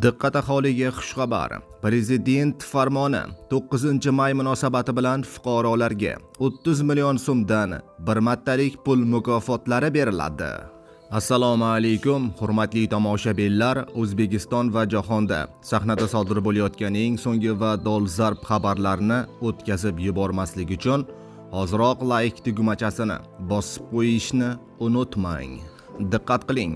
Diqqat, aholiga xushxabar! Prezident farmoni: 9-may munosabati bilan fuqarolarga 30 million so'mdan bir martalik pul mukofotlari beriladi. Assalomu alaykum, hurmatli tomoshabinlar! O'zbekiston va jahonda sahnada sodir bo'layotgan eng so'nggi va dolzarb xabarlarni o'tkazib yubormaslik uchun hoziroq layk tugmachasini bosib qo'yishni unutmang. Diqqat qiling,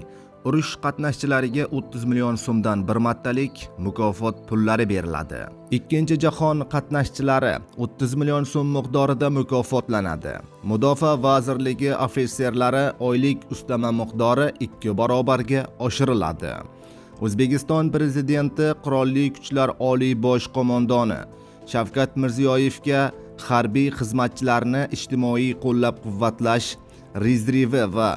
urush qatnashchilariga 30 million so'mdan bir martalik mukofot pullari beriladi. Ikkinchi jahon qatnashchilari 30 million so'm miqdorida mukofotlanadi. Mudofaa vazirligi ofitserlari oylik ustama miqdori 2 barobarga oshiriladi. O'zbekiston Prezidenti, Qurolli Kuchlar Oliy bosh qo'mondoni Shavkat Mirziyoyevga harbiy xizmatchilarni ijtimoiy qo'llab-quvvatlash rezervi va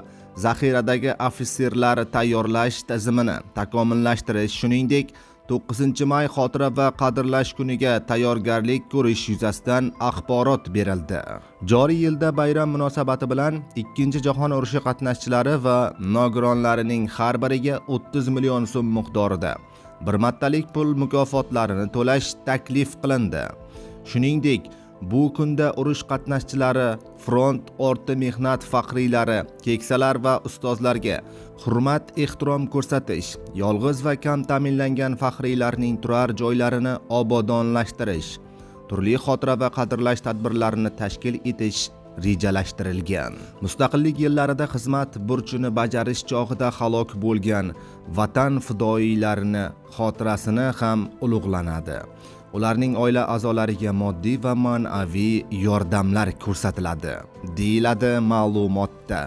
zaxiradagi ofitserlar tayyorlash tizimini takomillashtirish, shuningdek, 9-may xotira va qadrlash kuniga tayyorgarlik ko'rish yuzasidan axborot berildi. Joriy yilda bayram munosabati bilan Ikkinchi jahon urushi qatnashchilari va nogironlarining har biriga 30 million so'm miqdorida bir martalik pul mukofotlarini to'lash taklif qilindi. Shuningdek, bu kunda urush qatnashchilari, front orti mehnat faxriylari, keksalar va ustozlarga hurmat ehtirom ko'rsatish, yolg'iz va kam ta'minlangan faxriylarning turar joylarini obodonlashtirish, turli xotira va qadrlash tadbirlarini tashkil etish rejalashtirilgan. Mustaqillik yillarida xizmat burchini bajarish chog'ida halok bo'lgan vatan fidoyilarini xotirasini ham ulug'lanadi. Ularning oila a'zolariga moddiy va ma'naviy yordamlar ko'rsatiladi, deyiladi ma'lumotda.